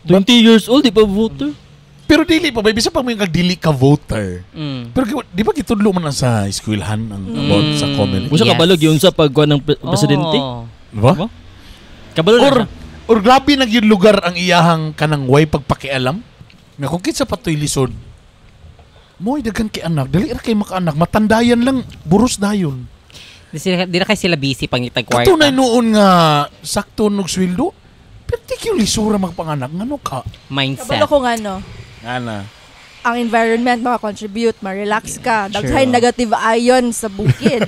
20 years old, di pa voter. Pero dili pa ba bisa pa mo yung dili ka voter. Pero di ba gitudlo man na sa eskwelahan ang about sa COMELEC? Busa kabalo gyud sa pagkuan ng presidente. Oh. Ba? Ba? Kabalo na Or siya. or grabe na gyud lugar ang iyahang kanang way pagpakialam. Nga kung kinsa pa to'y lisod, mo'y daghan kay anak, dali ra kay makaanak, matandayan lang, buros dayon. Di na kay sila busy pangitag kwarta. Katunay noon nga sakto nog sweldo, pero di kayo lisura magpanganak, ngano ka? Mindset. Kabalo ko nga no. Ana. Ang environment maka-contribute, ma-relax ka. Daghay True. Negative ion sa bukid.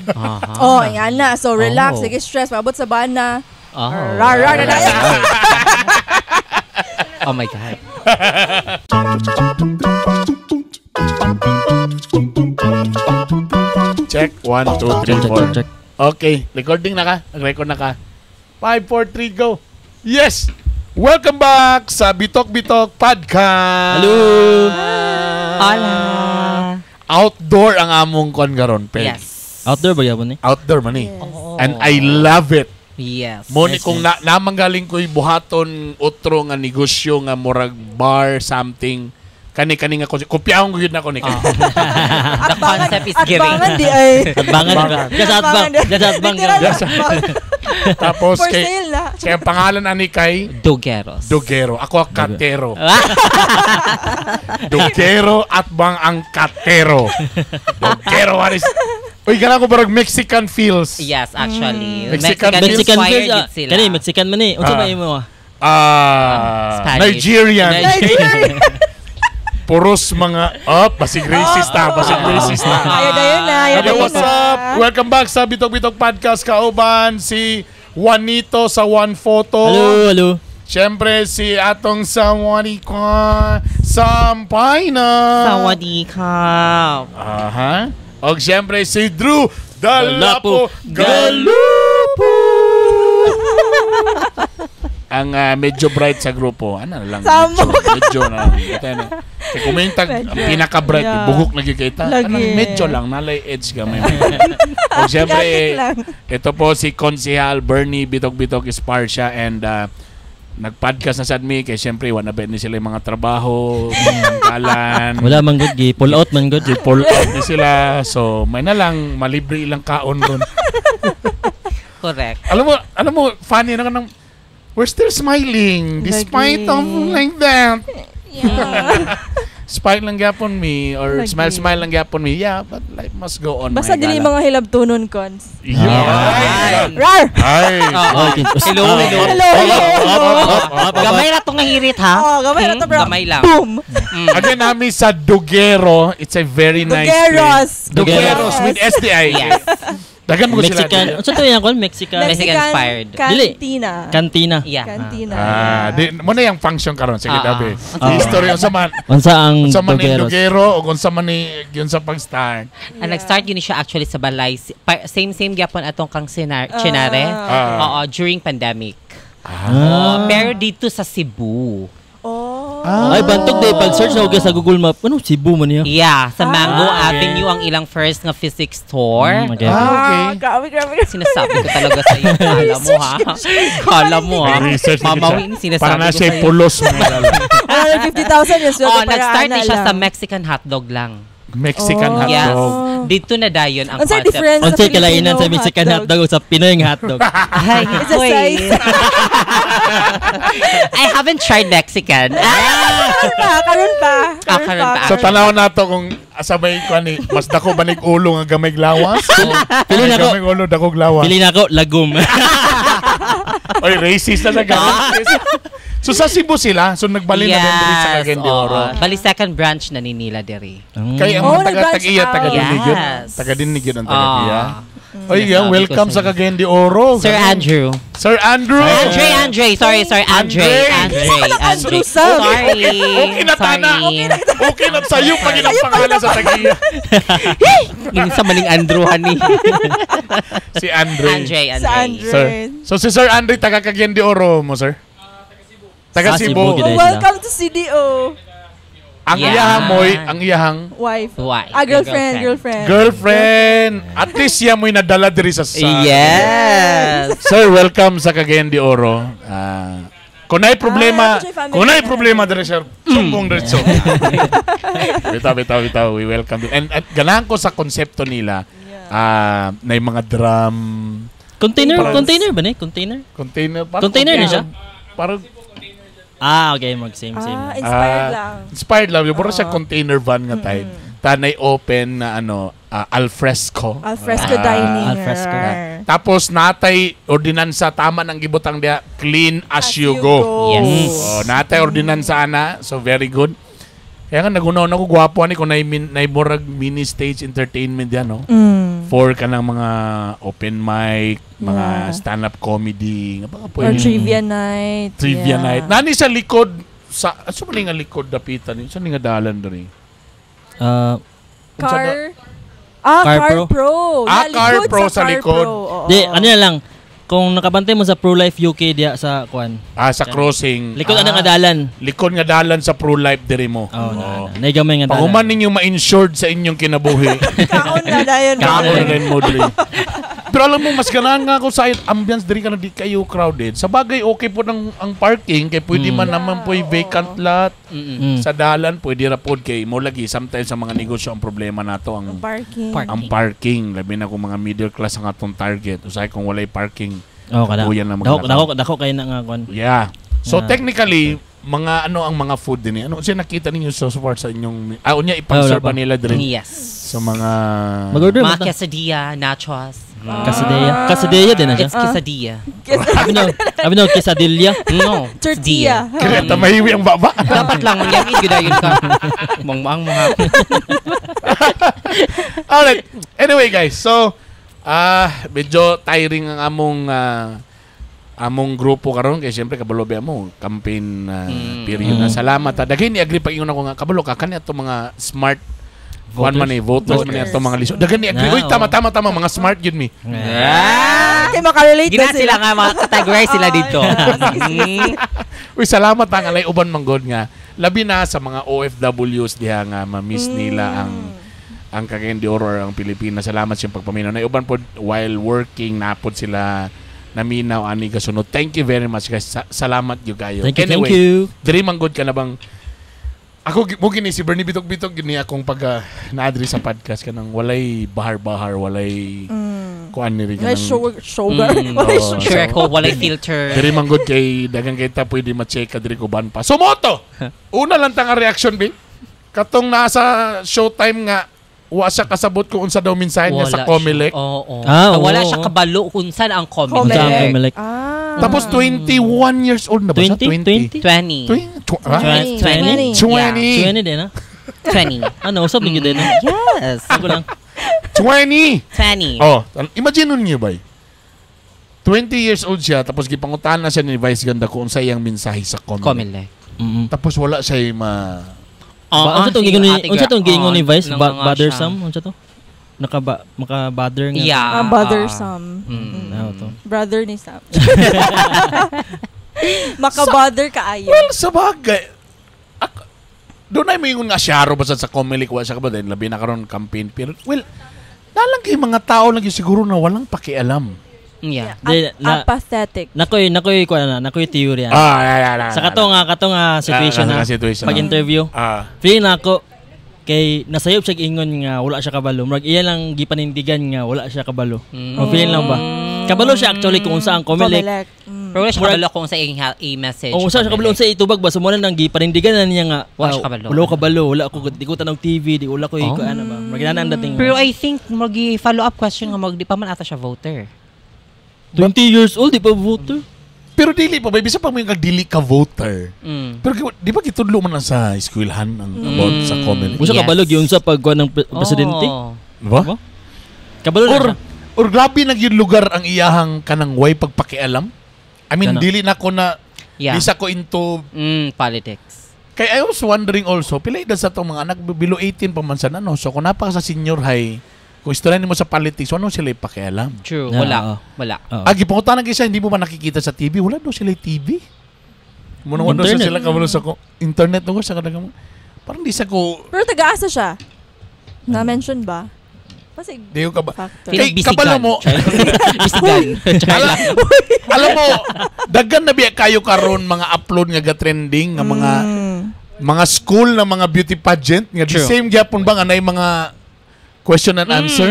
Oh, nga na. So relax, sige stress, maabot sa bana. Oh. Rar, rar, rar, rar. Oh my God. Check. 1, 2, 3, Check, check, 4. check. Okay, recording na ka? Nag-record na ka? 5, 4, 3, go! Yes! Welcome back sa Bitok Bitok Podcast! Hello! Hola. Outdoor ang among kon garon, Peg. Yes. Outdoor ba yapon ni? Outdoor man eh. Yes. Oo. And I love it. Yes. Mo ni Yes, kung yes. na, namanggaling ko'y buhaton otro nga negosyo nga murag bar something kani kani nga konse- kopyahon ko yun ako ni Ah. The concept is At giving. bangan di ay. Atbangan ba? Just atbang. Just atbang. Literal Yes. atbang. Tapos For kay sale na. kay ang pangalan ani kay Dogeros. Dogero. Ako ang katero. Dogero at bang ang katero. Dogero aris. Uy, gana ko barag Mexican feels. Yes, actually. Mexican- Mexican inspired feels. gid sila. Kani Mexican man eh. Unsa Ah. ba imo ah? Ah, Spanish. Nigerian. Nigerian. Puros mga up, basig racist ta, basig racist ta. Ayaw dayon na, ayaw Hello, dayon what's na. up? Welcome back sa Bitok Bitok Podcast kauban si Juanito sa One Photo. Hello, hello. Siyempre si atong Sawadi ka Sampay na. Sawadee ka. Aha. Og siyempre si Drew Dalapo Dalapo Galupo. Ang medyo bright sa grupo. Ano na lang? Samo Medyo, medyo na lang. Ito na. Kaya kumintag, ang Medyo. pinaka-bright, bugok na gyud kay ta. Lagi. Anong medyo lang, nalay edge gamay. Og siyempre, Gatik lang. ito po si Konsehal Bernie Bitok Bitok Esparcia and nagpodcast na sad mi kay siyempre wala na ni sila yung mga trabaho, kalan. Wala man good gi pull out man good. Di pull out ni sila. So, may na lang malibre ilang kaon ron. Correct. Alam mo, funny na ka ng we're still smiling despite Lagi. of like that. Yeah. Smile lang gyapon me or Lagi. smile smile lang gyapon me. Yeah, but life must go on. Basta my dili gala. mga hilabtunon cons. Yeah. Ay. Rar! Ay. Oo. Okay. Hello, Ah, hello. Hello, hello. Up, up, up. Gamay ra tong hirit ha. Oh, gamay ra to bro. Gamay lang. Boom! Again, nami sa Dugero. It's a very nice place. Dugeros. Dugeros with SDI. Yes. Dagan mo sila. Mexican. Unsa to yang kon Mexican? Mexican inspired. Dili. Cantina. Cantina. Yeah. Cantina. Ah, di mo na yung function karon sige Ah, tabi. ah. History unsa man Unsa ang unsa man ni Dogeros? Dugero o unsa man ni yun sa pag-start. Ang nag-start yun siya actually sa balay. Same same gyapon atong kang Chinare. Ah. Oo, during pandemic. Ah. Oo, pero dito sa Cebu. Oh. Ay bantog day pag search na og sa Google Map. Ano Cebu man niya? Yeah, sa Mango Ah, okay. Avenue ang ilang first nga physics store. Okay. Ah, okay. Ah, grabe, grabe. Sinasabi ko talaga sa iyo. Kala mo ha. Kala mo ha. Research na Mamawi siya. ni sinasabi Para na ko siya sa'yo. pulos mga lalo. 150,000 yung sweldo Oh, para nag-start ana ni siya lang. sa Mexican hotdog lang. Mexican Oh. Yes. hotdog. Dito na dayon ang Unsay concept. difference sa Unsay kalainan Filipino sa Mexican hotdog o sa Pinoy nga hotdog? Ay, It's a hoy. size. I haven't tried Mexican. Karon pa, karon pa. Ah, karon pa. Sa tanaw nato kung asa may kuan ni mas dako banig ulo nga gamay lawas. Pili na ko. Gamay ulo dako lawas. Pili na ako lagom. Oy, racist na sa gamay. So sa Cebu sila, so nagbalin na din diri sa Cagayan de oo. Oro. Bali second branch na ni nila diri. Kay ang Oh, mga taga nag-branch tag-iya out. taga dinigid. Yes. Taga dinigid ang taga iya. Ah. Oy, yeah, Sinasabi ko welcome sa sa'yo. Cagayan de Oro. Sir Andrew. Sir Andrew. Andre, Andre. Sorry, sorry. Andre. Andre. Andre. Andrew, Andre. Sam. Sorry. Okay na, tana. Sorry. Okay na sa'yo pag ilang pangalan sa tagiya. Yung sa maling Andrew, honey. Si Andre. Andre, Andre. Sa Andre. Sir. So si Sir Andre taga Cagayan de Oro mo, sir? Taga Ah, Cebu. Cebu, Oh, gid. welcome to CDO. Ang Yeah. iyahang moy, ang iyahang Wife. Wife. Ah, girlfriend, girlfriend. girlfriend. At least siya mo'y nadala diri sa Yes. Sir, welcome sa Cagayan de Oro. Ah, Kung naay problema, Ah, ako siya kung naay family. problema dire sir, sumbong diretso. Bitaw, bitaw, bitaw. We welcome you. And ganahan ko sa konsepto nila, na yung mga drum, Container, container ba ni? Container? Container. Parang Container na siya? Parang Ah, okay, mag same same. Ah, inspired Ah, lang. Inspired lang. Yung parang siya container van nga type. Tanay open na ano, al fresco. Al fresco dining. Al fresco. Tapos natay ordinansa tama ng gibutang diya, clean as you go. Yes. Oh, natay ordinansa ana, so very good. Kaya nga nagunaw na ko gwapo ani kung nay murag mini stage entertainment diyan, no. For kanang mga open mic, mga stand-up comedy, nga baka Or pwede. trivia night. Trivia night. Nani sa likod sa asa man nga likod dapitan ni? Sa nga dalan diri? Car. Ah, Car Car Pro. Pro. Ah, Yeah, Car likod Pro sa Car likod. Pro. Oo. Di, ano na lang. Kung nakabantay mo sa Pro Life UK diya sa kuan. Ah, sa crossing. Likod ah, anang adalan. Likod nga dalan sa pro-life diri mo. Oh, na. Na. Naigamay nga dalan. Pag human ninyo ma-insured sa inyong kinabuhi, Kaon na dayon. kaon na rin mo diri. Pero alam mo, mas ganahan nga ako sa ambience diri ka na di kayo crowded. Sa bagay, okay po ng ang parking, kay pwede man naman po vacant lot. Sa dalan, pwede ra pod kay mo lagi. Sometimes sa mga negosyo, ang problema nato ang Parking. ang parking. Labi na kung mga middle class ang atong target. Usahay kung walay parking, Oh, kada. kuya na Dako, maglakaw. dako, dako kayo na nga kuan. Yeah. So technically, mga ano ang mga food din eh. Ano siya nakita ninyo so far sa inyong unya ipang-serve Wala pa. pa nila din Yes. sa mga Mag-order mo Mga ta. quesadilla, nachos. Quesadilla. Quesadilla din na siya. It's quesadilla. Abi no, quesadilla. No. Tortilla. Kaya tamahiwi ang baba. Dapat lang mangyangin gyud yun ka. Mangmaang mga. Alright. Anyway guys, so medyo tiring ang among among grupo karon kay siyempre kabalo ba mo campaign period na. Salamat ha. Daghan ni agree pag ingon ako nga kabalo ka kani ato mga smart one man eh, voters man eh, ato mga lisod. Daghan ni agree. Na, Uy, tama oo. tama tama mga smart yun mi. Ah! Kay makarelate Gina na sila nga mga categorize sila dito. Uy, salamat ang alay uban manggod nga. Labi na sa mga OFWs diha nga ma-miss nila ang Cagayan de Oro or ang Pilipinas. Salamat sa iyong pagpaminaw. Na uban pod while working napod sila naminaw ani kasunod. Thank you very much guys. Salamat gyud kayo. Thank you, Anyway, thank you. Diri manggod ka na bang ako mo gini si Bernie Bitok-bitok gini akong pag naadri sa podcast kanang walay bahar-bahar, walay kuan ni rin Walay kanang sugar. Sugar. Walay Oo. sugar. Sure ko, walay filter. Diri manggod kay dagang kita pwede ma-check ka diri ko ban pa. Sumoto. Una lang tang reaction bi. Katong nasa showtime nga wa siya kasabot kung unsa daw mensahe niya sa Wala Comelec. siya. Oo. Ah, Wala oo, siya oo. kabalo kung saan ang Unsa ang Comelec. Comelec? Ah. Tapos 21 years old na ba siya? 20? 20? 20? 20. 20? 20? 20. 20 din ah. 20. Ano, usab ninyo din ah. Yes. Ako lang. 20! 20. Oh, imagine niyo ba? 20 years old siya tapos gipangutan na siya ni Vice Ganda kung unsa iyang mensahe sa Comelec. Comelec. Tapos wala siya ma Ba, unsa tong giingon ni Ate unsa tong girl. giingon ni Oo, Vice? nanganga Bothersome unsa to? Nakaba maka-bother nga. Yeah. Ah, bothersome. Ano to? Brother ni Sam. Makabother ka ayo. Well, sa bagay, doon ay may nga siyaro basta sa Comelec, wa siya ka ba din, labi na karon campaign period. Well, nalang kay mga tao lagi siguro na walang pakialam. Yeah. Di, na, Apathetic. nakoy nakoy kuan na, nakoy theory ah. Ah, yeah, yeah, yeah, Sa kato nga situation Ah, na situation, pag interview. Ah, Feeling na ako kay nasayop siya ingon nga wala siya kabalo. Murag iya lang gipanindigan nga wala siya kabalo. O feeling lang ba? Kabalo siya actually kung unsa ang Comelec. Comelec. Mm. Pero wala siya Murag- kabalo kung sa iyong i-message. O unsa siya kabalo unsa itubag ba so mo na nang gipanindigan na niya nga Wala siya wow, kabalo. wala ko kabalo, wala ko di ko tanaw TV, di wala ko Oh. oh. ano ba. Murag na ang dating. Pero I think magi follow up question nga mag di pa man ata siya voter. 20 years old di pa voter. pero dili pa ba bisa pa mo yung dili ka voter. Mm. Pero di ba gitudlo man na sa eskwelahan ang about sa Comelec? Unsa Yes. kabalo gyud sa pagkuan ng presidente? Oo. Ba? Ba? Kabalo na Or siya. or grabe na gyud lugar ang iyahang kanang way pagpakialam. I mean, Kana. dili na ko na Yeah. di sa ko into Politics. Kay I was wondering also, pila edad sa itong mga anak, below 18 pa man sa ano. So kung napaka sa senior high, kung istorya nimo sa politics, ano sila ipakialam? True. Yeah, Wala. oo. Wala. Oo. Ah, gipangutan na siya, hindi mo ba nakikita sa TV? Wala daw sila TV. Muna wala daw Internet. sila kabalo sa internet no sa kadagang. Parang di sa ko Pero taga-asa siya. Na-mention ba? Pasig Di ko kaba factor. Kay, Feeling kabalo bisigan. mo. Bisigan. Alam, alam mo, daghan na biya kayo karon mga upload nga ga-trending nga mga mga school na mga beauty pageant nga the True. same gyapon ba nga nay mga question and answer.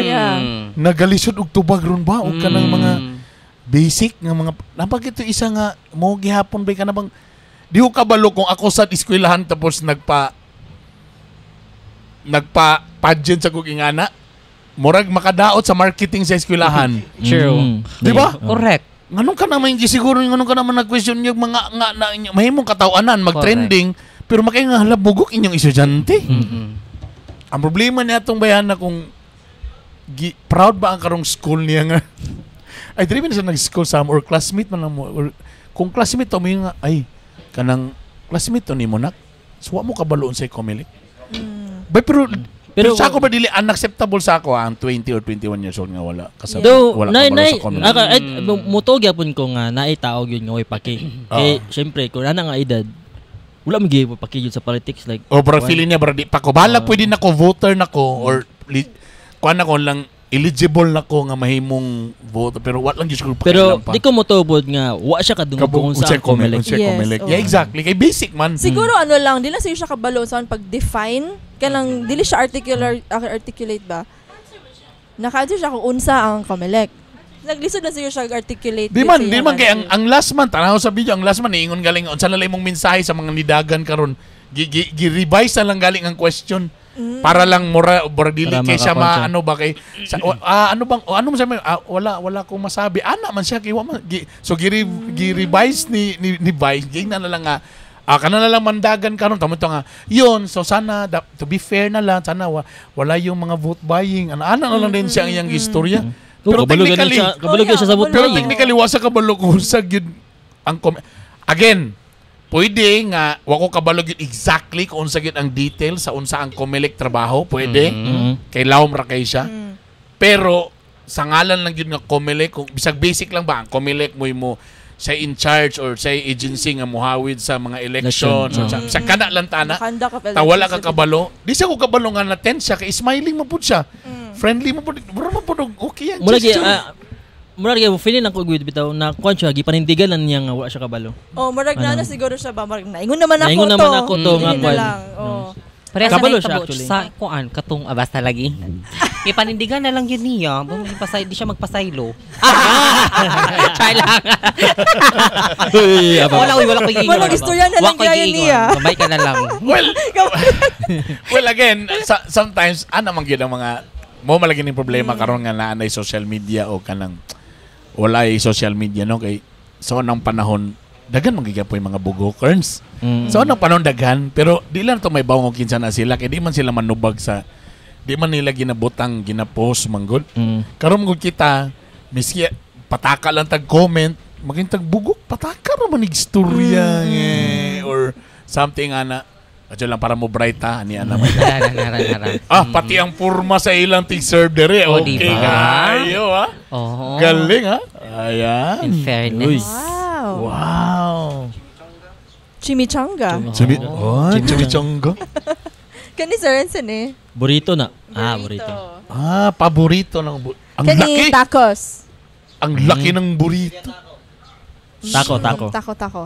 Nagalisod og tubag ron ba og kanang mga basic nga mga napag ito isa nga mo gihapon ba ka na bang di ko kabalo kung ako sa eskwelahan tapos nagpa nagpa pageant sa kong ingana, murag makadaot sa marketing sa eskwelahan. True. Di ba? Oo. Correct. Nganong ka naman hindi siguro, nganong ka naman nag-question yung mga nga na inyo, mahimong katawanan mag-trending pero makay nga hala bugok inyong estudyante. Ang problema niya atong bayan na kung proud ba ang karong school niya nga ay dili man siya nag-school sa or classmate man lang mo or kung classmate to mo yung nga ay kanang classmate to nimo nak, so wa mo kabaloon sa Comelec. Bay pero pero sa ako ba dili unacceptable sa ako ah, ang 20 or 21 years old nga wala kasab Though, wala nay, kabalo nay, sa Comelec. aka, ay, muto gyapon ko nga naay tao gyud nga way paki. Kay syempre kung ana nga edad, wala man gyud paki gyud sa politics like O bro, Why? feeling niya bro, di pa ko. Bahala pwede na ko voter na ko or kuan na ko lang eligible na ko nga mahimong voter pero what lang gyud siguro Pero pakialam pa. di ko motubod nga wa siya kadungog Kabog kung sa Comelec. Unsay Yes, Comelec. oo. Yeah, exactly. Kay basic man. Siguro ano lang, di lang siguro siya kabalo sa pag-define. Kanang dili siya articulate ba? Naka-answer siya kung unsa ang Comelec. Naglisod na siguro siya articulate. Di yun man, sa di iyang man kay answer. ang last man tanaw sa video, ang last man niingon galing unsa na lang imong mensahe sa mga nidagan karon. Gi, gi, gi-revise na lang galing ang question para lang mura mura dili Para kay siya makakuan siya. ma ano ba kay sa, ano bang o, ano man siya wala wala akong masabi ana man siya kay wa man gi, so gi-revise ni Vice giingnan na lang nga kana na lang mandagan karon tamo to nga yun, so sana to be fair na lang sana wala yung mga vote buying ana ana na lang din siya ang iyang istorya pero Pero kabalo gani technically siya, kabalo gyud siya sa vote pero buying. technically wa sa kabalo kung sa gyud ang again, pwede nga wa ko kabalo gyud exactly kung unsa gyud ang detail sa unsa ang Comelec trabaho, pwede. Kay lawom ra kay siya. Pero sa ngalan lang gyud nga Comelec, kung bisag basic lang ba ang Comelec mo mo sa in charge or sa agency nga muhawid sa mga elections or Election, sa kana lang tana. Conduct of Ta wala ka elections. kabalo. Di siya ko kabalo nga na tense siya kay smiling man pud siya. Friendly man pud. Mura man pud og okay ang Mura gyud gesture. Mura gyud feeling ako gyud bitaw na kuan siya gipanindigan lang niya nga wala siya kabalo. Oh, murag na Ano? na siguro siya ba? Murag naingon naman ako Naingon to. naman ako to, nga Dili na kuan. lang. Oh. Pareha sa Kabalo nahitabo siya, actually. sa kuan katong basta lagi. Ipanindigan na lang yun niya. Bumipasay, di siya magpasaylo. Try lang. Uy, aba. Wala, uy, wala ko giingon. Walang istorya na lang Wa ko'y gaya giingon. niya. Babay ka na lang. Well, well again, sometimes ana man gyud ang mga mo malagi ning problema karon nga naa nay social media o kanang walay social media no kay sa unang panahon daghan man gyud yung mga bugokerns. Sa unang panahon daghan pero di lang to may bawong og kinsa na sila kay di man sila manubag sa di man nila ginabutang ginapost manggod. Karon gud kita miski pataka lang tag comment maging tag bugok pataka ra man istorya eh, or something ana. Adyo lang para mo bright ha, ani ana may. Nara, nara, nara. Pati ang forma sa ilang tig-serve dere. Oh, Okay diba? kayo ha. Oo. Galing ha. Ayan. In fairness. Wow. Wow. Chimichanga. Oh, chimichanga. Kani Sir Enson eh. Burrito na. Ah, burrito. Paborito ng ang Kani laki. tacos. Ang laki ng burrito. Taco, taco. Taco, taco.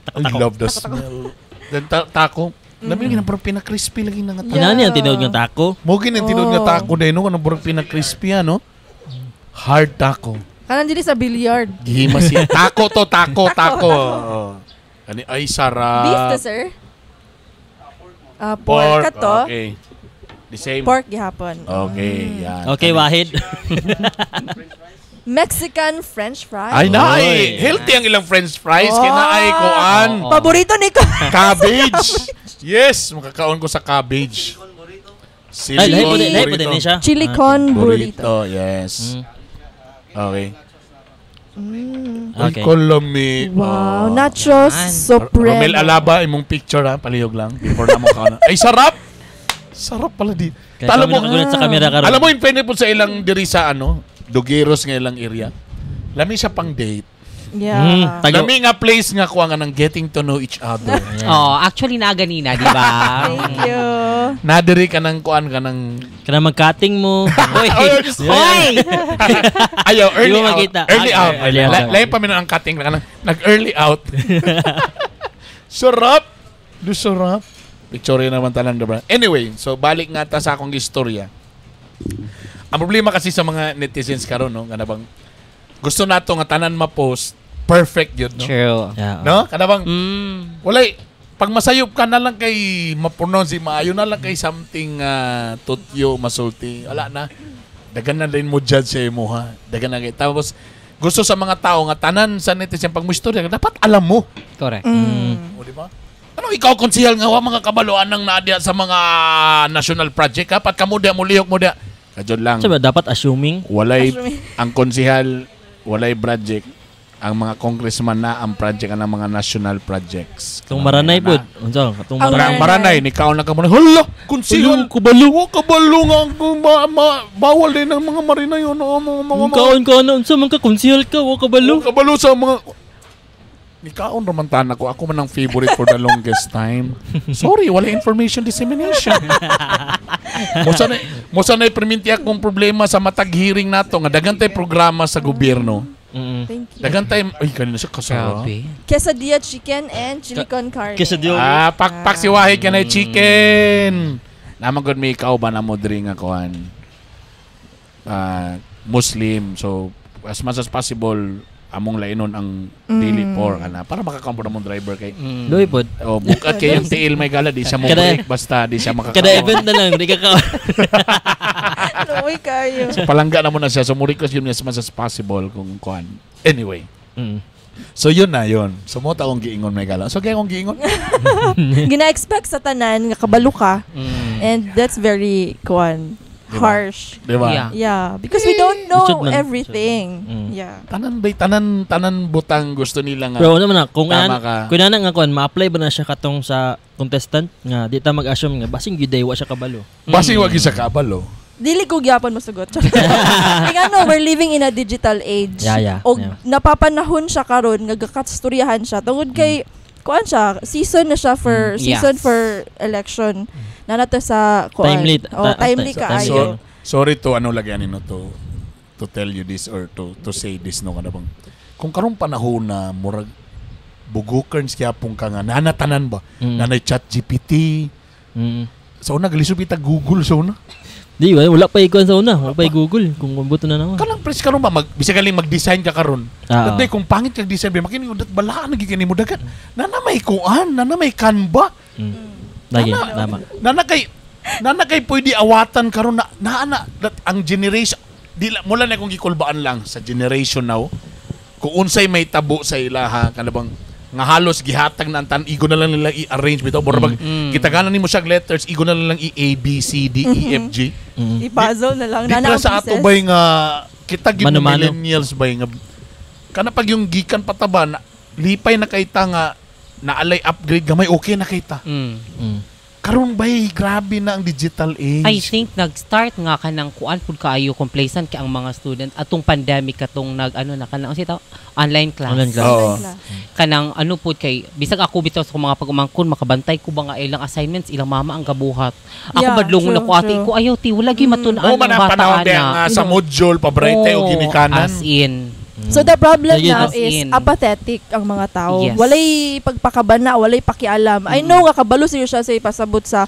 I love the smell. Then taco. Lami mm. parang pinaka-crispy lagi na nga taco. Inani ang tinuod nga taco. Mo gini ang tinuod nga Oh. taco dahil no kanang parang pinaka-crispy ano. Hard taco. Kanan dili sa billiard. Gihima siya. Taco to, taco, taco. Oo. Ani ay sarap. Beef to, sir? Pork. Pork. Kato. Okay. The same. Pork gihapon. Okay, yan. Okay, Wahid. Mexican French fries. Ay, na Oy. ay. Healthy ang ilang french fries. Oh. Kaya na ay kuan. Oo. Paborito ni ko. Cabbage. Yes, makakaon ko sa cabbage. Ay, lahi po Silicone din, lahi po din burrito. ni siya. Chili con burrito. Burrito, yes. Okay. Ay, Okay. kolami. Wow, Oh. nachos Yan. supremo. Romel Alaba, imong picture ha, palihog lang before na mo kaon. Ay, sarap! Sarap pala di. Kaya Alam kami mo, nakagulat sa camera karon. alam mo, in fairness po sa ilang diri sa ano, Dugiros nga ilang area. Lami siya pang date. Yeah. Tago. Lami nga place nga kuha nga ng getting to know each other. Oh, actually naa ganina, di ba? Thank you. Nadiri ka ng kuan ka ng Kana mag-cutting mo. Hoy. Hoy. Ayaw, early Di mo out. makita. Early Ah, out. early out. Lain pa minun ang cutting ka ng nag-early out. Sarap. Do sarap. Picture yun naman tanan, diba? Anyway, so balik nga ta sa akong istorya. Ang problema kasi sa mga netizens karon no, kana bang gusto nato nga tanan ma-post perfect yun, no? True. Yeah. No? Kana bang walay pag masayop ka na lang kay ma-pronounce maayo na lang kay something tutyo masulti. Wala na. Dagan na din mo judge sa imo ha. Dagan na kay tapos gusto sa mga tao nga tanan sa netizen pag mo istorya dapat alam mo. Correct. O, di ba? Ano ikaw konsehal nga wa mga kabaluan ng naadya sa mga national project ha? Pat kamo diya mo lihok mo diya. Kadyon lang. Sabi, dapat assuming. Walay Assuming. ang konsehal, walay project. Ang mga congressman na ang project ang mga national projects. Itong maranay po. po. Unsa? Itong Ang maranay. Parang maranay, ni kaon na ka muna. Hala, konsehal. Kabalo. Wa kabalo nga ang bawal din ang mga marinay. Ano, mga, Ang kaon ka na. Unsa man ka konsehal ka, wa kabalo. Kabalo. Kabalo sa mga Ni kaon raman tanan ko. Ako man ang favorite for the longest time. Sorry, wala information dissemination. Musa na perminti akong problema sa matag hearing nato nga dagan tay programa sa gobyerno. Thank you. Dagan tay ay kanina siya kasara. Grabe. Quesadilla chicken and chili con carne. Quesadilla. Ah, pakpak si Wahid kanay chicken. Naman gud may ikaw ba na mo diri nga kuan. Ah, Muslim. So as much as possible among lainon ang dili pork ana para makakampo na mong driver kay Luoy pod. Oh, bukat kay yung tiil may gala di siya mo Kada- break basta di siya makakaon. Kada event na lang, di ka ka. Luoy kayo. So, palangga na mo na siya. So mo request yun as much as possible kung kuan. Anyway. So yun na yun. So mo ta akong giingon may gala. So kaya akong giingon. Gina-expect sa tanan nga kabalo ka and that's very kuan Diba? harsh. Di ba? Yeah. Yeah, because we don't know Lisod man. everything. Mm. Yeah. Tanan bay tanan tanan butang gusto nila nga. Pero ano man na, kung Tama ana, ka. kung ana nga kuan, ma-apply ba na siya katong sa contestant nga di ta mag-assume nga basing gyud day wa siya kabalo. Basing wag sa kabalo. Dili ko gyapon mosugot. Kaya ano, we're living in a digital age. Yeah, Og yeah. napapanahon siya karon nga gakatstoryahan siya tungod kay kuan siya, season na siya for season for election. Na nato sa kuan. Timely. Oh, timely timely. kaayo. So, sorry to ano lagi ani no to tell you this or to say this no kana bang kung karong panahon na murag bugokerns gyapon ka nga nanatanan ba nanay chat GPT sa una galisod kita Google sa una. Di ba wala pa ikuan sa una, wala pa Google kung kumbuto na naman. Kanang press karon ba mag bisag galing mag-design ka karon. Ah, Daday kung pangit kag design ba makinig dat balaan lagi kini mo dagan. Nana may kuan, nana may Canva, Lagi, tama. Nana kay pwede awatan karon na naa na that ang generation di la, mula na kung gikulbaan lang sa generation now kung unsay may tabo sa ilaha kana bang nga halos gihatag na ang tan igo na lang nila i-arrange bitaw mura bag gitaganan nimo siya letters igo na lang i A B C D E F G. I-puzzle na lang. Di Nana pa ang sa ato pieces. bay nga kita gid Mano-mano. millennials bay nga kana pag yung gikan pataba na, lipay na kay ta nga naalay upgrade gamay okay na kay ta. Karon bay grabe na ang digital age. I think nag-start nga kanang kuan pud kaayo complacent kay ang mga student atong pandemic katong nag ano na kanang unsa online class. Online class. Oo. Online class. Kanang ano pud kay bisag ako bitaw sa akong mga pag-umangkon makabantay ko ba nga ilang assignments ilang mama ang gabuhat. Ako Yeah, badlongon true, ako ate true. ko ayaw ti wala gyud matun-an Mo man ang ang bata panahon ana. nga sa module pabrete o Oo, ginikanan. As in. So the problem Sige, now as is in. apathetic ang mga tao. Yes. Walay pagpakabana, walay pakialam. I know nga kabalo siya siya sa ipasabot sa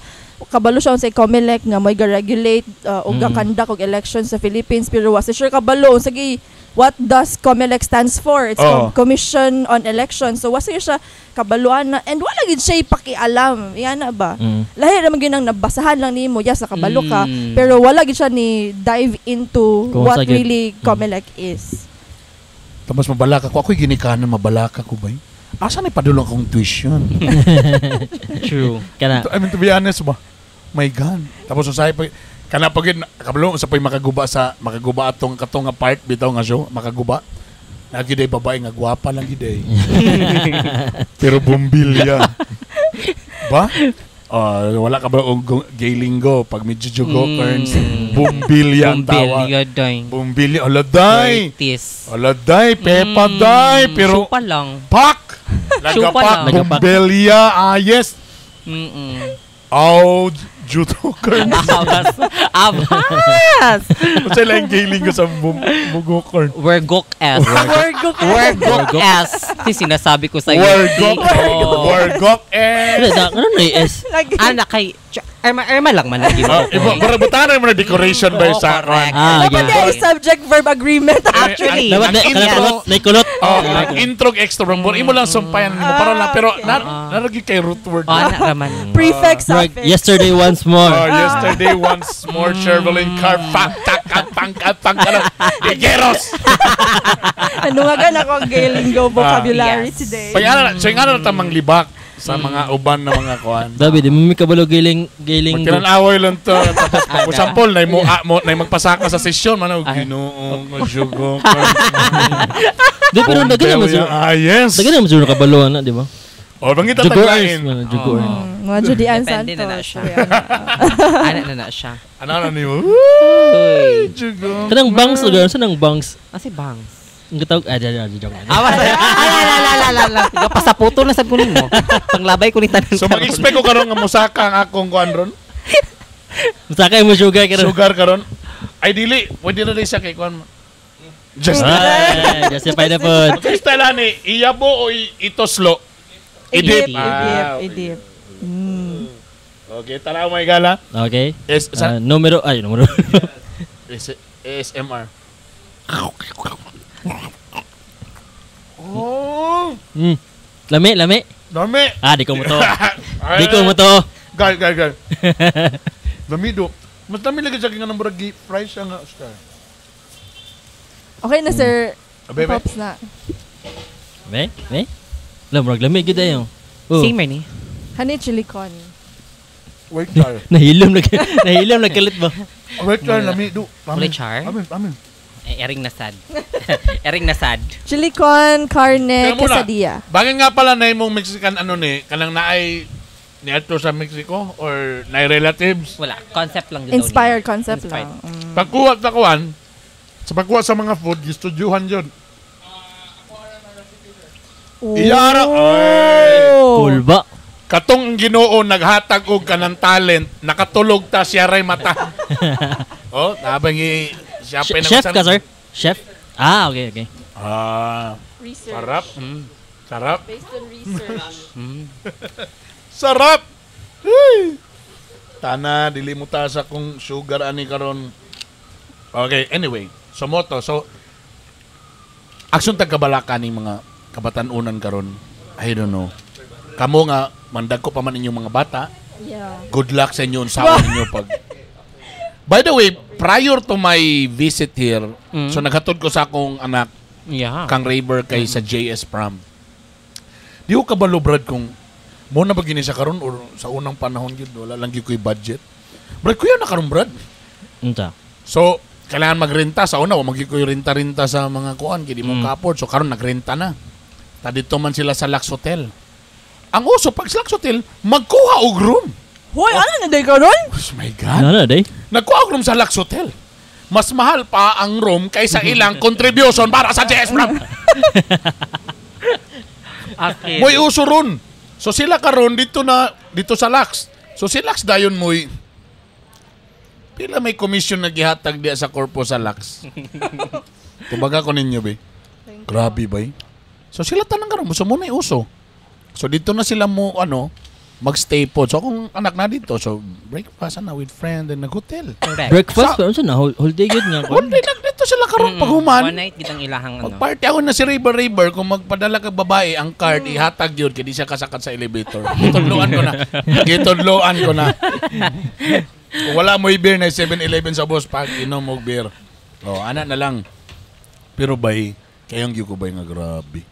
kabalo siya sa COMELEC nga may ga-regulate og ga-conduct og election sa Philippines pero wa sa sure kabalo sige what does COMELEC stands for? It's Oo. Commission on Election. So wa siya kabaluan na and wala gid siya pakialam. Yan na ba? Lahi ra man gyud ang nabasahan lang nimo, yes nakabalo ka, pero wala gid siya ni dive into Kung what sa gid. really COMELEC is. Tapos mabalaka ko. Ako'y ginikanan, mabalaka ko ba? Asa na ipadulong akong tuition? True. Kana I mean, to be honest ba? My God. Tapos usahay pa, kana pag yun, kabalo, sa pa'y makaguba sa, makaguba atong katong nga part, bitaw nga show, makaguba. Nagiday babae nga gwapa lang giday. Pero bumbilya. Ba? Oh, wala ka ba og gay linggo pag medyo jugokerns, bumbilya ang tawag. Bumbilya, day. Bumbilya, ala day. Curtis. Ala day, pepa day, pero Supa lang. pak. Supa Lagapak, lang. Lagapak. bumbilya, ah yes. Aw, jutokerns. Abas. Abas. Unsa lang gay linggo sa bugokern? Wergok S. Wergok. Wergok S. Ti sinasabi ko sa iyo. Wergok. Oo. Wergok eh. Ano na ano na S? Lagi. Anak kay Erma Erma lang man ang ginoo Ah, iba, bara butanan mo na decoration ba Oo, sa correct. Ah, Dapat yeah. ay subject verb agreement. Actually, Dapat na Ang intro- kulot, na kulot. Oh, ang intro extra bro. Imo lang sumpayan nimo para lang pero Ah, okay. na naragi kay root word. Oh, anak raman. Prefix, Murag, suffix. yesterday once more. Oh, yesterday once more Shervelin car fuck tak pang pang ano Digueros. Nanungagan ako ang gay lingo vocabulary Yes. today. Pag ano, so yung ano na tamang libak sa mga uban na mga kuan. Dabi, di mo mi kabalo giling giling. Magtinanaway lang to. Tapos pag sample na mo mo na magpasaka sa sesyon man og Ginoo ko jugo. Di pero daghan naman siguro. Ah, yes. Daghan naman siguro kabalo ana, di ba? Oh, bangita Jugoers taglain. man, jugoers. Mga Judy Ann Depende Santos. na na siya. Ayan. Anak na na siya. Ano na nimo? Uy. Jugo. Kanang bangs lugar, sa nang bangs? Asi bangs. Ang katawag, ah, di, di, joke. Awas. Ala ala ala ala. Pasaputo na sad ko nimo. Panglabay ko ni tanan. So mag-expect ko karon nga mosaka ang akong kuan ron. Sakay mo sugar karon. Sugar karon. Ay dili, pwede na rin siya kay kuan. Just Ay, justify na po. Style ani, iyabo o itoslo? Idip, Idip. idip, Ah, okay. idip. Okay, tanaw may gala. Okay. S sa Ah, numero, ay, numero. S ASMR. Oh, Lami, lami. dami. Ah, di ko mo to. Di ko mo to. Gal, gal, gal. Dami do. Mas dami lagi sa akin nga ng murag fries siya nga star. Okay na, sir. Abe, be. Pops na. Be, be. Lam, murag lami gid ayo. Oh. Same ni. Honey chili con. Wait, char. Nahilom nag nahilom nagkalit ba? Wait, char. Lami do. Wala, char? Amin, amin. Eh, ering na sad. Ering na sad. Chili con carne Teka muna. quesadilla. Bakit nga pala na imong Mexican ano ni, kanang naay ni ato sa Mexico or naay relatives? Wala. Concept lang yun daw Inspired niya. concept Inspired. lang. Mm. Pagkuha sa kuan, sa pagkuha sa mga food, gistudyuhan yun. Iyara. Ay. Oh. Cool ba? Katong Ginoo naghatag og kanang talent, nakatulog ta siya ray mata. Oh, nabang i siya pa Chef ka, sir? Chef? Ah, okay, okay. Ah, Research. sarap. Sarap. Based on research. Sarap. Hey. Tana dili mo ta sa kung sugar ani karon. Okay, anyway, so moto so aksyon tagkabalaka ni mga kabatan-unan karon. I don't know. Kamo nga mandag ko pa man inyong mga bata. Yeah. Good luck sa inyo unsaon ninyo pag. By the way, prior to my visit here, so naghatod ko sa akong anak kang Raver kay sa JS Prom. Di ko kabalo brad kung mo na ba gini siya karon or sa unang panahon gyud wala lang gyud ko'y budget. Brad kuya na karon brad. Unta. So kailangan magrenta sa una wa magyud ko'y renta-renta sa mga kuan kay di mo ka-afford. So karon nagrenta na. Ta dito man sila sa Lux Hotel. Ang uso pag sa Lux Hotel magkuha og room. Hoy, ano na day karon? Oh my God. Ano na, day? Nagkuha og room sa Lux Hotel. Mas mahal pa ang room kaysa ilang contribution para sa JS Prom. Okay. Mo'y uso ron. So sila karon dito na dito sa Lux. So si Lux dayon mo'y pila may commission na gihatag diya sa korpo sa Lux. Kumbaga ko ninyo be. Grabe bay. So sila tanang karon so mo na uso. So dito na sila mo ano magstay po. So akong anak na dito. So breakfast na with friend and naghotel. Correct. Breakfast pero unsa na whole, whole day gud nga One day nag dito sila karon pag human. One night gitang ilahang ano. Magparty ako na si River River kung magpadala kag babae ang card ihatag yun kay di siya kasakad sa elevator. Gitudloan ko na. Gitudloan ko na. Kung wala mo'y beer na 7-Eleven sa boss pag inom og beer. Oh, ana na lang. Pero bay, kayong gyud ko bay nga grabe.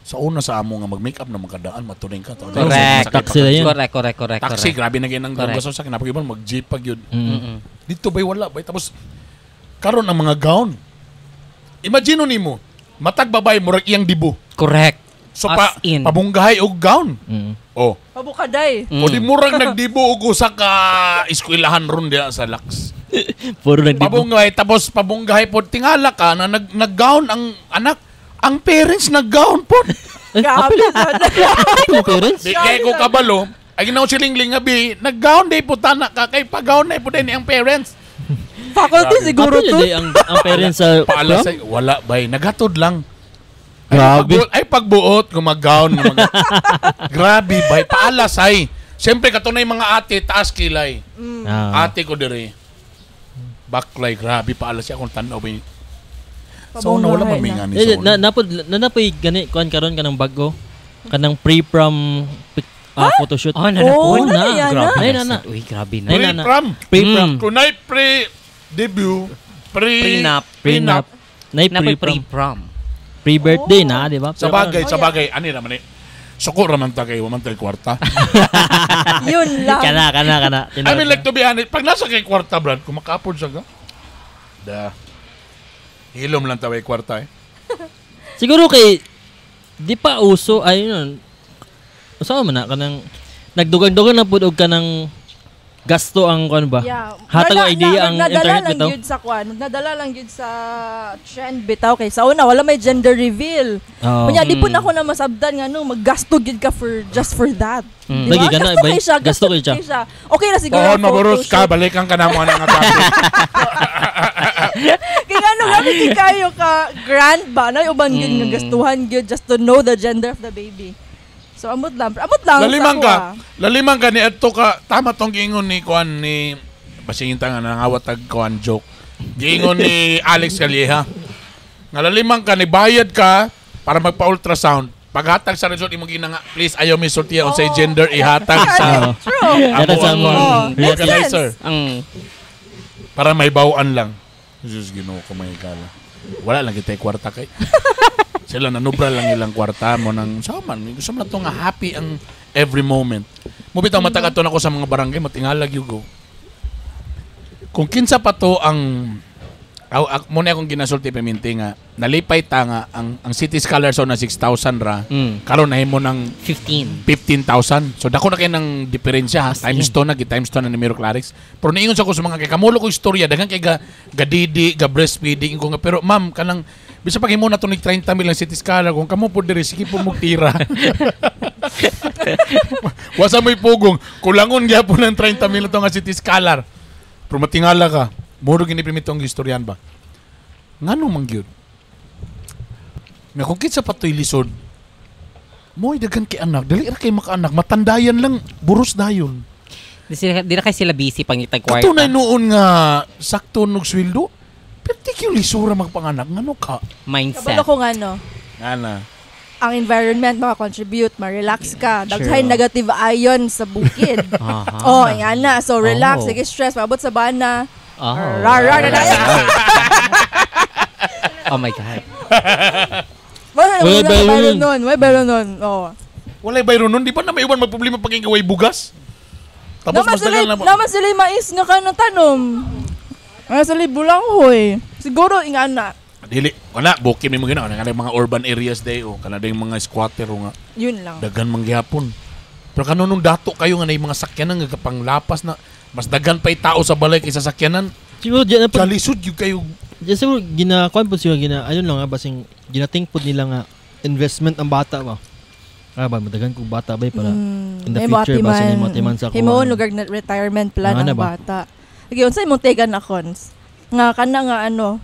Sa una sa amo nga mag-makeup na magkadaan maturing ka. Correct. Taxi na yun. Correct, correct, correct. Taxi, correct. grabe na gyud ang Correct. gasto sa kinapag mag-jeep pag yun. Mm. Dito bay wala bay tapos karon ang mga gown. Imagine nimo, matag babay murag iyang dibo. Correct. So As pa in. pabunggahay og gown. Mm. Oh. Pabukaday. O di murag nagdibo og usa ka eskwelahan ron diha sa Lux. Puro nagdibo. Pabunggahay tapos pabunggahay pod tingala ka na nag-gown ang anak. Ang parents nag-gown pod. Eh, Grabe. apil. Yung parents? Di kay ko kabalo. Ay ginaw si Lingling nga bi, nag-gown day po tana ka kay pag-gown na po din ang parents. Faculty siguro Apil to. day ang parents sa Paala prom? sa wala bay, naghatod lang. Ay, Grabe. pagbuot, ay pagbuot, gumag-gown. Grabe bay, paalas ay. Siyempre katunay mga ate, taas kilay. Ah. Ate ko dire. Baklay, grabe paalas siya akong tanaw bay. So na wala Pabunggahay maminga ni Eh, Sol. na napod na napoy gani kuan karon kanang bago kanang pre-prom photoshoot. Oh, na na Oh, po. na, yan na. Grabe Ay, na. na, na. Uy, grabe na. Ay, na, na. Pre-prom. Pre-prom. Kunay pre-debut, Prenup. Prenup. Nay Napoy pre-prom. pre-prom. Pre-birthday na, di ba? Sa bagay, sa bagay, ani naman eh. Suko raman ta kay waman tay kwarta. Yun lang. Kana kana kana. I mean, like, to be honest, pag nasa kay kwarta, Brad, kung maka-afford siya ka, da. Hilom lang taway kwarta eh. Siguro kay di pa uso ay yun. Usa man na kanang nagdugang-dugang na pud og kanang gasto ang kuan ba? Yeah. Hatag og idea ang nadala internet lang bitaw. gyud sa kwan. Nadala lang gyud sa trend bitaw kay sa una wala may gender reveal. Oo. Kunya di po na ako na masabdan nga no maggasto gyud ka for just for that. Di ba? Lagi, gana, Gasto bay. kay siya, Gasto gasto kay siya. kay siya. Okay na siguro. Oo, ang maburos ka, photoshoot. balikan ka na mo na nga topic. Kaya ano, grabe kay kayo ka grand ba? Na uban gyud nga gastuhan gyud just to know the gender of the baby. So amot lang. Amot lang Laliman sa ka. ako, ah. Laliman ka ni adto ka. Tama tong giingon ni kuan ni basingin ta nga nangawat tag kuan joke. Giingon ni Alex Calleja. Nga laliman ka ni bayad ka para magpa-ultrasound. Paghatag sa result imong ginanga, please ayaw mi sultiya unsay Oo. gender ihatag sa Oo. True. Yata sa amo among Oo. Makes organizer sense. Para may bawaan lang. Jesus, Ginoo ko may gala. Wala lang kita kwarta kay. Sila nanubra lang ilang kwarta mo nang sa man. Gusto mo na to nga happy ang every moment. Mubitaw matag ato na ko sa mga barangay matingalag yugo. Kung kinsa pa to ang aw, muna akong ginasulti piminti nga nalipay ta nga ang City Scholars na 6,000 ra. Karon nahimo ng 15. 15,000. So dako na kay ng diferensya ha. Times 2 na, times 2 na ni Miro Clarix. Pero niingon sa ko sa mga kay kamulo ko istorya daghan kay ga gadidi, ga breastfeeding ko nga pero ma'am kanang bisa pag himo na to ni 30 mil ang City Scholar kung kamo po diri sige po mong tira. Wasa mo'y pugong kulangon gyapon ng 30 mil to nga City Scholar. Pero matingala ka. Muro gini primitong istoryan ba? Ngano man gyud? Nga kung kinsa pa to'y lisod, mo'y daghan kay anak, dali ra kay makaanak, matandayan lang, buros dayon. Di na kay sila busy pangitag kwarta. Katunay noon nga sakto nog sweldo, pero di kayo lisura magpanganak, ngano ka? Mindset. Kabalo ko nga no. Ana. Ang environment maka-contribute, ma-relax ka. Daghay True. negative ion sa bukid. Aha. Oh, nga na. So relax, Oh. sige stress, maabot sa bana. Oh. Rar, rar, rar, rar. Oh my God. Wala Wala wala bayro bayro nun. nun. May bayro nun. Oh. Walay bayro nun, di ba na may uban magproblema pag ingaway bugas? Tapos Naman mas sila, daghan na naman sila mais nga ka ng tanom. Naman sila bulanghoy. Siguro nga na. Dili, wala, bukid may mga ginawa. Nga mga urban areas day, oh, kanada yung mga squatter, oh, nga. Yun lang. Daghan man gihapon. Pero kano nung dato kayo nga na yung mga sakyanan nga panglapas na mas daghan pa'y tao sa balay kaysa sakyanan. Siguro diyan na po. Kalisod yung kayo. Diyan siguro gina kuan po siguro gina ayun lang nga basing ginating pod nila nga investment ang bata ba. Ah ba madagan kog bata bay para in the May future matiman. basin may matiman sa Himuon kuwan. lugar na retirement plan Ano ang ba? bata. Sige, unsay imong tegan na cons? Nga kana nga ano,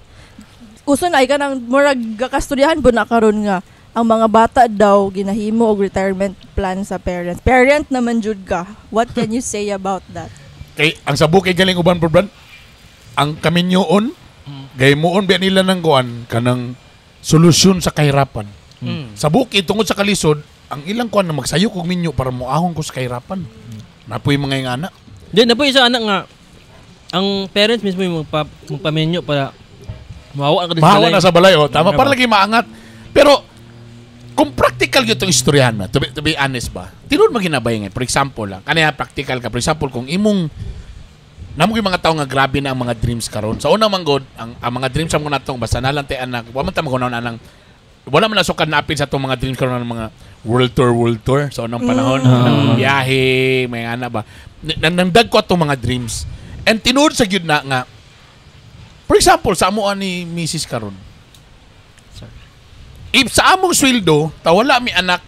uso na ay kanang murag gakasturyahan po na karon nga ang mga bata daw ginahimo og retirement plan sa parents. Parent naman jud ka. What can you say about that? Kay ang sabo kay galing uban pro brad. Ang kaminyoon gaymuon biya nila ng kuan kanang solusyon sa kahirapan. Sa bukid tungod sa kalisod, ang ilang kuan na magsayo kog minyo para moahon ko sa kahirapan. Napoy mga ingana. Di na po isa anak nga ang parents mismo yung magpamenyo para mahawa ka din sa Mahawa balay. na sa balay, oh. Tama, Ano para ba? lagi maangat. Pero, kung practical yun itong istoryahan na, to be honest ba, tinuod maginabay nga. For example lang, kanaya practical ka. For example, kung imong, namo yung mga tao nga grabe na ang mga dreams karon. Sa una man god, ang mga dreams mo natong basta na lang tay anak, wa man ta magunaon anang Wala man na sukad naapil sa atong mga dreams karon ng mga world tour sa unang panahon, ng biyahe, may ana ba. Nangdag ko atong mga dreams. And tinuod sa gyud na nga, for example, sa amo ni Mrs. karon. Sorry. If sa among sweldo, ta wala mi anak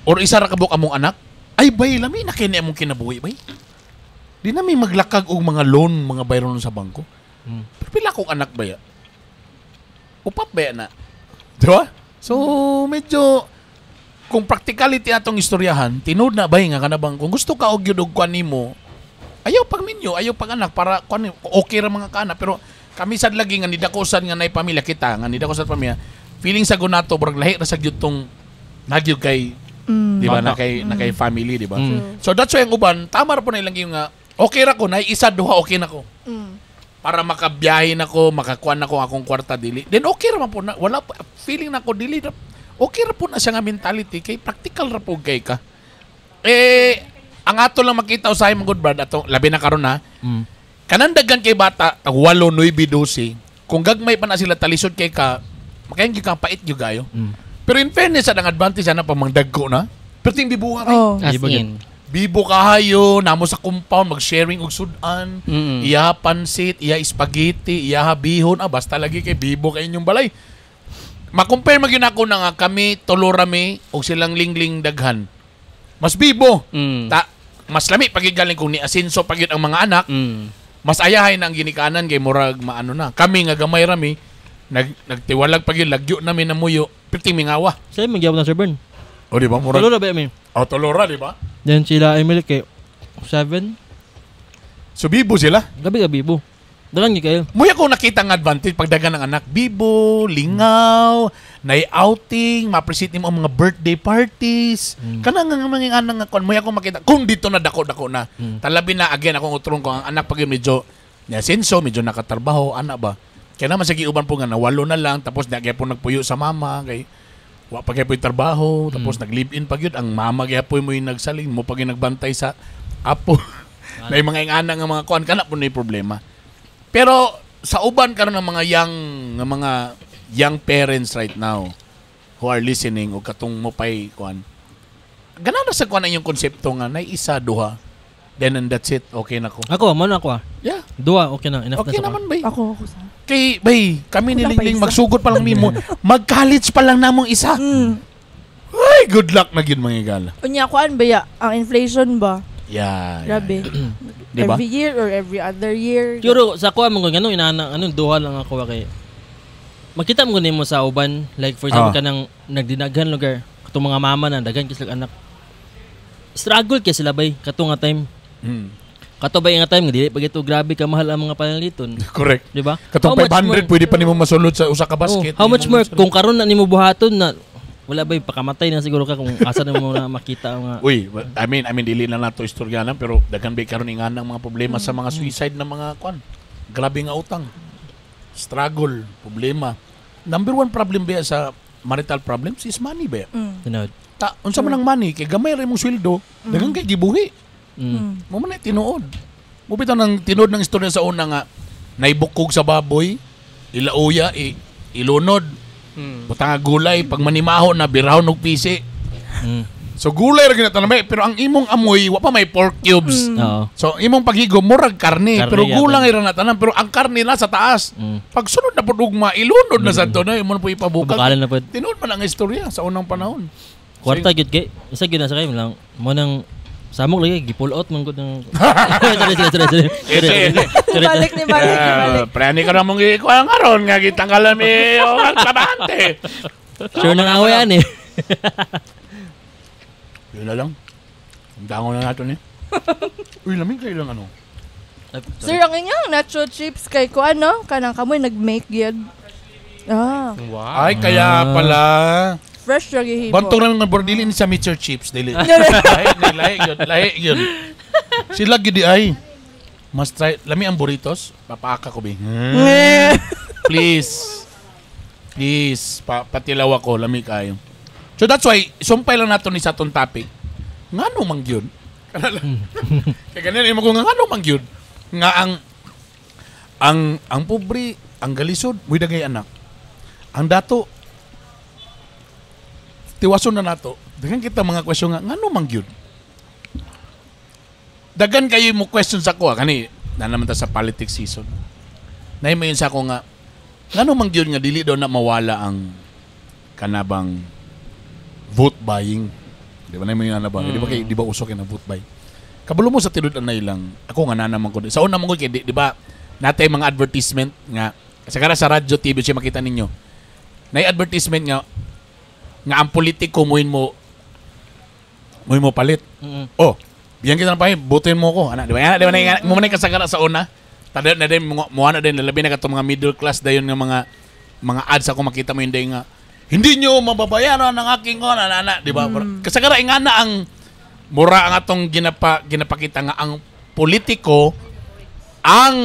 or isa ra kabuk among anak, ay bay, lami na kini among kinabuhi bay. Di na mi maglakag og mga loan, mga bayron sa bangko. Pero pila kong anak baya? Upat baya na? Di ba? So, medyo kung practicality atong istoryahan, tinuod na bay nga kana bang kung gusto ka og gyud og kuan nimo, ayaw pag minyo, ayaw pag anak para kuan okay ra mga kaanak, pero kami sad lagi nga nidakosan nga nay pamilya kita, nga nidakosan pamilya, feeling sa gunato murag lahi ra sa gyud tong nagyud kay di ba, na kay family, di ba? So that's why ang uban tama ra po na ilang yung nga okay ra ko na isa duha, okay na ko. Para makabiyahe na ko, makakuan na ko akong kwarta dili. Then okay ra man po na, wala pa, feeling na ko dili ra, okay ra po na siya nga mentality kay practical ra po kay ka. Eh ang ato lang makita usahay mga good brad ato labi na karon na. Kanang daghan kay bata, tag 8, 9, 12, kung gagmay pa na sila talisod kay ka, makayin gyud kang pait gyud kayo. Pero in fairness, ang advantage ana pag mangdagko na. Pero ting bibuha kay. As Di ba in. Bibo kahayo, namo sa compound mag-sharing og sudan, iya pansit, iya spaghetti, iya bihon, ah basta lagi kay bibo kay inyong balay. Ma-compare magyud ako na nga kami tulo rami og silang lingling daghan. Mas bibo. Ta, mas lami pag galing kung ni asinso pag ang mga anak, mas ayahay na ang ginikanan kay murag maano na. Kami nga gamay rami, nagtiwalag pag yun, lagyo namin na muyo, perting mingawa. Sa'yo, magyabot na Sir Bern. O di ba murag? Tulo na ba mi? O tulora, di ba? Then sila Emily kay 7. So bibo sila. Gabi ka bibo. Dalan gyud kayo. Muya ko nakita ang advantage pagdagan ng anak. Bibo, lingaw, nay outing, ma-appreciate nimo ang mga birthday parties. Kanang nga mga anak nga kon muya ko makita kung dito na dako-dako na. Talabi na again akong utrong ko ang anak pag yun medyo niasenso, medyo nakatrabaho, anak ba. Kaya naman sa giuban po nga nawalo na lang tapos di po nagpuyo sa mama kay wa pa gyud trabaho tapos nag-live-in pa gyud ang mama gyapon mo yung nagsaling mo pag yung nagbantay sa apo. Na yung mga ingana nga mga kuan kana po na yung problema. Pero sa uban karon ng mga young parents right now who are listening o katong mo pay kuan. Ganana sa kuan ang inyong konsepto nga nay isa duha, then and that's it, okay na ko. Ako, mo na ako ah. Yeah. Duha, okay na. Enough Okay na sa naman bay. Ako sa. Kay bay kami ni Wala pa Lingling isa. magsugod pa lang nimo. Mag-college pa lang namong isa. Ay, good luck na gyud mga igala. Unya kuan ba ya? Ang inflation ba? Yeah. Grabe. Di ba? Every year or every other year. Siguro sa kuha mo kung ano inaana ano duha lang ako kay makita mo nimo sa uban, like for example kanang nagdinaghan lugar katong mga mama na daghan kay sila anak, struggle kay sila bay kato nga time, kato bay nga time nga dili pa gito grabe ka mahal ang mga panaliton, Correct. di ba? Katong How much 500 more- pwede pa nimo masulod sa usa ka basket. Oh, how much Di mo more masulod. kung karon na nimo buhaton na wala bay pakamatay na siguro ka kung asa na mo na makita ang mga Uy, I mean dili na nato istoryahan pero daghan ba karon nga ng mga problema sa mga suicide ng mga kwan. Grabe nga utang. Struggle, problema. Number one problem ba sa marital problems is money ba? Tinuod. Ta, unsa man ang money kay gamay ra imong sweldo, daghan kay gibuhi. Mo man na tinuod. Mo bitaw nang tinuod ng istorya sa una nga naibukog sa baboy, ilauya, ilunod. Butang nga gulay pag manimaho na birahon og pisi. So gulay ra gyud na tanamay, pero ang imong amoy wa pa may pork cubes. So imong paghigo murag karne, Karne pero yata. gulang ra na tanan pero ang karne na sa taas. Pag sunod na pud ugma ilunod na sa to na imo na po ipabukal. Bukalan na pod. Tinuod man ang istorya sa unang panahon. Kwarta gyud kay isa gyud na sa kayo lang mo nang samok lagi gi-pull out man gud ng sorry, sorry, sorry, sorry. Sorry, sorry. Sorry. Balik ni balik ni balik. Pre, ni ka namong gikuha karon nga gitanggalan mi o ang trabahante. Sure nang away ani. Yun na lang. Ang dango na nato ni. Uy, lamig kayo lang ano. Sir, ang inyong nacho chips kay ko ano, kanang kamoy nag-make gyud. Ah, Wow. Ay, kaya pala. Fresh ra gihimo. Bantong namin nga bordili ni sa Mr. Chips dili. Lahi, ni lahi yun, lahi yun. Sila gid ay. Must try. Lami ang burritos. Papaaka ko bi. Please. Please, patilaw ako, lami kayo. So that's why sumpay lang nato ni sa atong topic. Ngano man gyud? Kaya ganyan imo ko nga ngano man gyud? Nga ang pobre, ang galisod, muy dagay anak. Ang dato Tiwason na nato. Daghan kita mga question nga ngano man gyud. Daghan kayo mo question sa ko kani na naman ta sa politics season. Nay mayon sa ako nga ngano man gyud nga dili daw na mawala ang kanabang vote buying. Di ba na mayon na ba? Di ba kay di ba uso kay na vote buy? Kabalo mo sa tinud-anay lang. Ako nga na naman ko. Sa una man ko kay di ba natay mga advertisement nga sa kara sa radyo TV siya makita ninyo. Nay advertisement nga nga ang politiko muin mo palit. Mm-mm. Oh, biyan kita ng pahin, butin mo ko. Ana, di ba? Ana, di ba na mo man kasagara sa una. Tada na din mo na din labi na katong mga middle class dayon nga mga ads ako makita mo yun dayon nga hindi nyo mababayaran ang aking ana ana, di ba? Kasagara ingana ang mura ang atong ginapakita nga ang politiko ang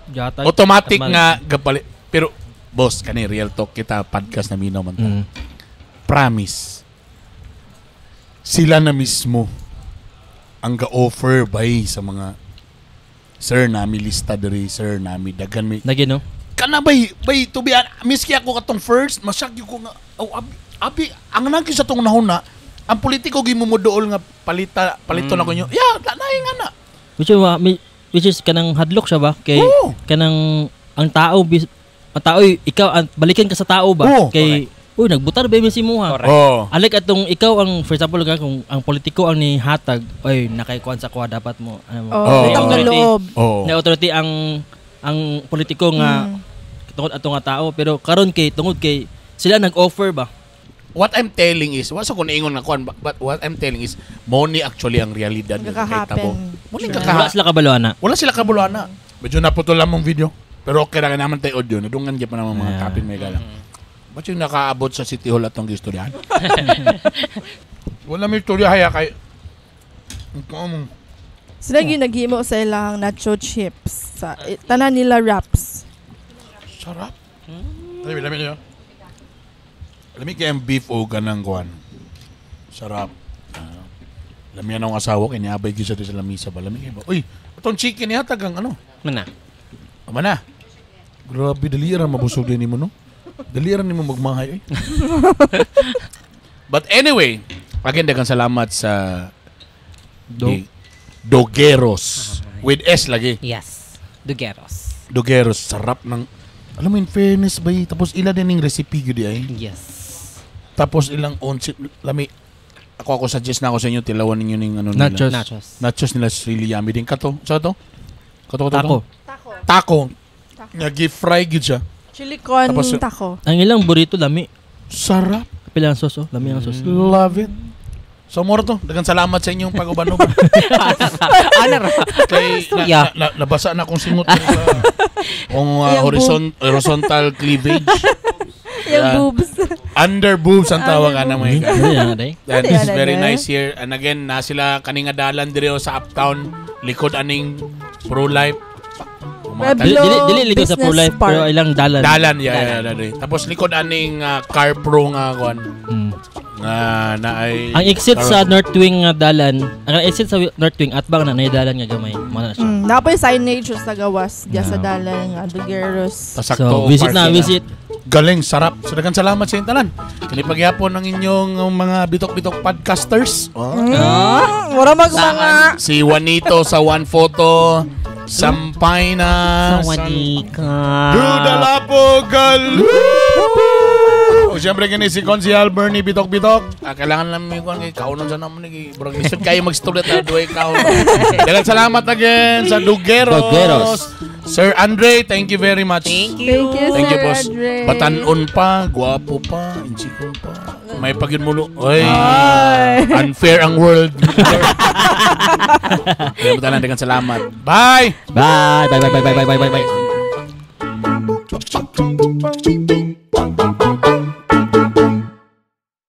Gatag, automatic tama. nga gapalit. Pero boss, kani real talk kita podcast na minaw man ta. Mm. Promise. Sila na mismo ang ga-offer bay sa mga sir nami lista diri, sir nami daghan mi. Lagi no? Kana bay bay to be miski ako katong first masakyo ko nga oh, abi ang nangki sa tong nahuna ang politiko gimumuduol nga palita palito na ko nyo. Yeah, naay nga na. Which is, which is kanang hadlok siya ba? Kay Oo. kanang ang tao ang tao ikaw ang, balikan ka sa tao ba? Oo. Kay uy nagbutar ba mi si muha? Correct. Oh. Alik atong ikaw ang for example ka kung ang politiko ang nihatag, oy nakay kuan sa kuha dapat mo ano mo. Oh, Oh. utang na loob. Oh. Na authority ang politiko nga tungod ato nga tao pero karon kay tungod kay sila nag-offer ba? What I'm telling is, wasa ko niingon nga kuan, but what I'm telling is, money actually ang realidad nga Kakahappen. kahitabo. Mo ni Sure. Wala sila kabalo ana. Wala sila kabalo ana. Medyo naputol lang mong video. Pero okay ra naman tayo audio. Nadungan gyud pa naman mga Yeah. kapin may gala. Ba't yung nakaabot sa City Hall atong gistoryahan? Wala may istorya haya kay. Ang Sila yung naghimo sa ilang nacho chips. Sa, tanan nila wraps. Sarap. Lami, lami niyo. Lami kay ang beef o ganang kuan. Sarap. Lami ang asawa kay niabay gyud sa sa lamisa ba. Lami kay ba. Uy, itong chicken niya tagang ano? Mana. Ama na. Grabe dali ra mabusog din nimo no. Dali ra nimo magmahay eh. But anyway, again daghang salamat sa Dogeros with S lagi. Yes. Dugeros. Dogeros sarap ng alam mo in fairness ba tapos ila din ning recipe gyud ay. Yes. Tapos ilang own lami ako suggest na ako sa inyo tilawan ninyo ning ano nila. Nachos. Nachos. Nachos nila is really yummy din kato. Sa to? Kato kato. Taco. Taco. Taco. Nga gi-fry gyud siya. Chili con Tapos- taco. Ang ilang burrito lami. Sarap. Kapila ang sauce oh, lami ang sauce. Love it. So moro to. Daghang salamat sa inyong pag-uban-uban. Ano ra? Kay Yeah. nabasa na akong singot sa kung Yung horizontal cleavage. Yung Yeah. boobs. Under boobs ang tawag ana mga ika. Dali na day. And this is Ano very yan, nice here. And again, na sila kaninga dalan dire sa Uptown, likod aning pro-life. Mga Pueblo Dili dili likod sa Business pro life Park. pero ilang dalan. Dalan, yeah, yeah, yeah, yeah. Tapos likod aning car pro nga kuan nga na ay Ang exit sa North Wing nga dalan, ang exit sa North Wing atbang na nay dalan nga gamay. Mo na siya. Napoy signage sa gawas diya sa dalan nga Dugeros. Tasakto So visit na, visit. Galing, sarap. So, daghang salamat sa inyong tanan. Kini pagyapon ng inyong mga bitok-bitok podcasters. Oh. Mura mag mga Si Juanito sa One Photo, Sampay na. Sawadika. Duda Lapo Galu. O siyempre kini si Consial Bernie Bitok Bitok. Ah, kailangan lang mi kuan kay kaunon sa namon ni burag lisod kayo magstorya ta duay kaon. Daghang salamat again sa Dugeros. Dugeros. Sir Andre, thank you very much. Thank you. Thank you, Thank you, Sir boss. Andre. Batanon pa, guwapo pa, insikon pa. May pagyud mulo. Oy. Ay. Unfair ang world. Kaya mo tanan, daghang salamat. Bye. Bye bye bye bye bye bye bye bye. Bye.